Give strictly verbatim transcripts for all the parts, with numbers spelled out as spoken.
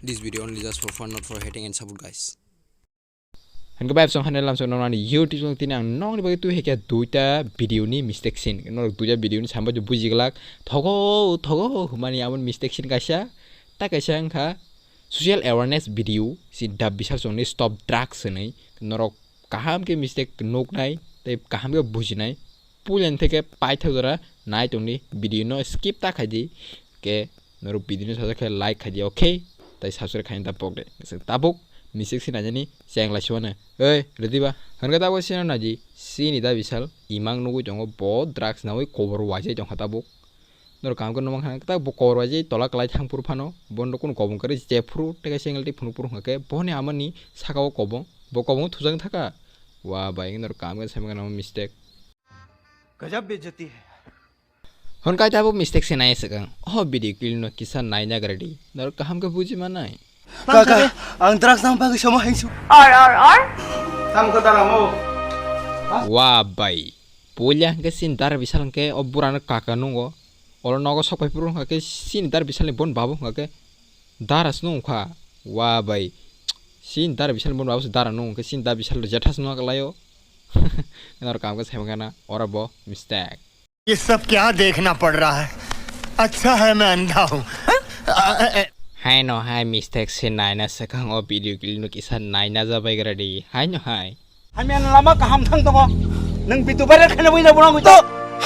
This video only just for fun, not for hating and support, guys. Hingke bai song hanel lamsong nong ani YouTube channel tini ang nongni bagwi twi hekya duita video ni mistake sin. Norok duita video ni sambai buji glak. Thogo, thogo, humani amon mistake sin kaisa. Ta kaisa wngkha social awareness video si dab bisal songni stop drugs hinwi. Norok kaham khe mistake nuknai tei kaham khe bujinai. Puilani theke paithak jora nai tongdi, video no skip ta khaidi. Ke norok video no sajak khe like khaidi, okay? Tai subscribe khaina ta pok de. Tabuk mistake sin ajani chengla siwano. Oi, rediba. Hwnke tabuk sino naji. Sini da bisal imang nugui tongo bo drugs nawi kobor waijai tongkha tabuk. Norok kaham khe nukmankha, tak bo kobor bai je tola kwlai thang phuru phano, bono kunu kobong kwrwi je phuru tei kaisa angle twi phunuk phuru hwnkha khe, bohoni amani saka o kobong, bo kobongo thujak thaka. Wa bai, norok kaham khe saimano mistake. Gajab bejati hai. Hwn kai tabuk mistake se nai swkang. O video clip no kisa naina gari di. Norok kaham khe buji manai. Kaka, ang drugs nang bagwi somo hengsu. Ar, ar, ar. Tang ko dara mo. Wa bai. Puila hwnkhe sini dara bisal hwnkhe o burano kaka nungo. Oro nogo sok pai phuru hwnkha khe sini dara bisalni bon babu hwnkha khe dara se nung kha. Wa bai. Sini dara bisalni bon babu se dara nung khe sini dara bisal jetha se nung kha laio. Naro kaham khe sai mankha na oro bo mistake. ये सब क्या देखना पड़ रहा है? अच्छा है मैं अंधा हूँ। Hai no hai mistake se naina swkang o video clip no kisa naina jabai gra di. Hai no hai. Hamya lama kaham thang tongo. Nang video viral khaina buina bono to.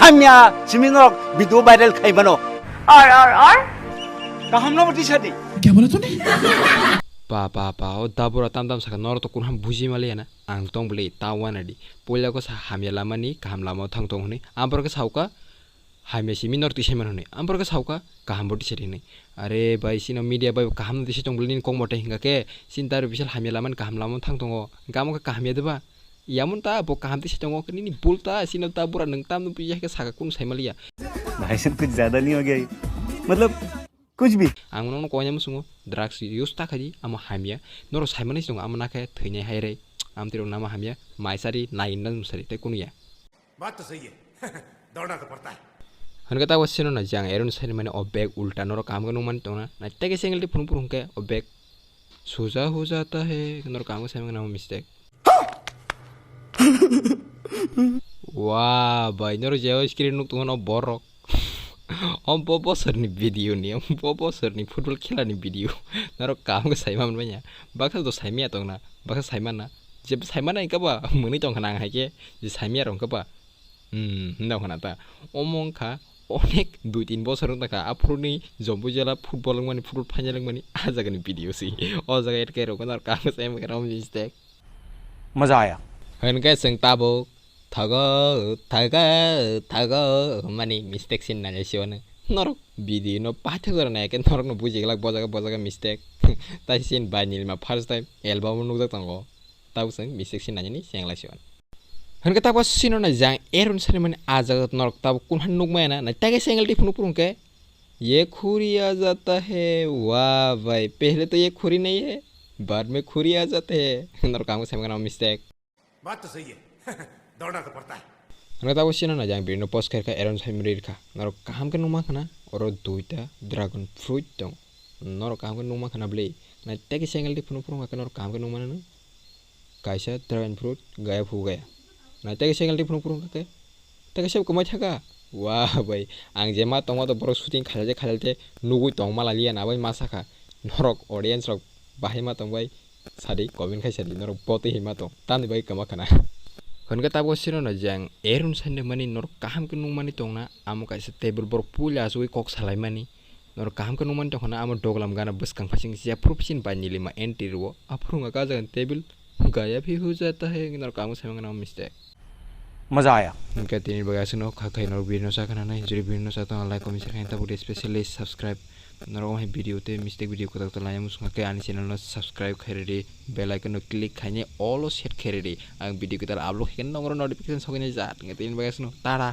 Hamya simi norok video viral khai mano. Ar, ar, ar. Kaham no bati sadi. क्या बोला तूने? Pa pa pa o dabura tam tam saka norok to kun ham buji mali na. Ang tong bwle ta wana di. Puila ko sa hamya lama ni kaham lama o thang tong hwnwi. Amborok khe sauka hamya simi norok tisai man hwnwi. Amborok khe sauka kaham bo tisai di hwnwi. Are bai sino media bai kaham no tisai tong bwle nini kok mote hingka khe sini dara bisal hamya lama ni kaham lama o thang tongo. Hingka amo khe kaham ya de ba? Yamon ta bo kaham tisai tongo khe nini bul ta sino ta bura nwng tam no buya khe saka kunu sai maliya. भाई साहब कुछ ज्यादा नहीं हो गया ये? मतलब कुछ भी। Ang nono koina musungo drugs use ta khaidi amo hamya. Norok sai mani tongo amo nakhe thwinai hai rei. Amtwi rok nama hamya. Mai sari nai indan musari tei kunu ya. बात तो सही है। दौड़ना तो पड़ता है। Hwnke ta bo sino na jang eron sari mani o bag ulta norok kaham khe nung mani tongna. Nai tei khe single twi phunuk phuru hwnkhe o bag suja huja ta he norok kaham khe sai mani namo mistake. Wa bai norok je o screen nuk tongo no borok. Om bo bosor ni video ni, om bo bosor ni football khela ni video. Norok kaham khe sai man manya. Baksa to sai maya tongna, baksa sai mana. Je sai mana hingka ba mwnwi tongkha na ang hai khe je sai maya rok hingka ba. Hmm, hinda khana ta. Omo wngkha onek dui tin bosor wng takha. Aphuru ni Jompu jela football wngmani, football phainai wngmani a jaga ni video si. O jaga et khe rok na kaham sai maya mistake. मजा आया। Hwnke chwng tabuk thago, thago, thago hwnmani mistake sin nai siwano. Norok video no paithak jora nai khe norok no buji glak bo jaga, bo jaga mistake. Tai sin bai nilma first time album o nukjak tongo. Tabuk chwng mistake sin nai ni senglai siwano. Hwnke tabuk sino nai jang eron sari mani a jaga norok tabuk kun han nukmaya na nai tei khe single twi phunuk phuru hwnkhe ye khuri aa jata hai wa bhai pehle to ye khuri nahi hai baad mein khuri aa jata hai norok kaham khe sai mano mistake. बात तो सही है। दौड़ना तो पड़ता है। Hwnke tabuk sino na jang video no post khairkha eron sai mani rikha norok kaham khe nukma khana oro duita dragon fruit tong norok kaham khe nukma khana bwle nai tei khe single twi phunuk phuru hwnkhe norok kaham khe nukmano. Kaisa dragon fruit gaya phu gaya. Nai tei khe single twi phunuk phuru hwnkha khe. Tei khe sebo kwmai thaka. Wa bai ang je ma tongma to borok shooting khaijak khaijak khe nugui tongma laliya na bai ma sakha. Norok audience rok bahai ma tong bai sadi comment khai sadi norok bo twi hinma tong tamni bai kwma khana. Hwnke tabuk sino no je ang eron sande mani norok kaham khe nukmani tongna amo kaisa table borok puila asugui kok salaimani. Norok kaham khe nukmani tongkha na amo doglam gana bwskang phasing jephuru phasing bai nilima entry rwo aphuru wngkha kajagani table gaya phi hu jata hai norok kaham khe sai mangana mistake. मजा आया। Hwnkhe tini bagwi aswkno kha khai norok video no sakha nanai jodi video no sakha like comment share khai tabuk de specially subscribe norok hai video tei mistake video kwtal kwtal nai muchung khe ani channel no subscribe khai ridi bell icon no click khaini all o set khai ridi ang video kwtal upload khai norok notification sokni jat hwnkhe tini bagwi aswkno tara.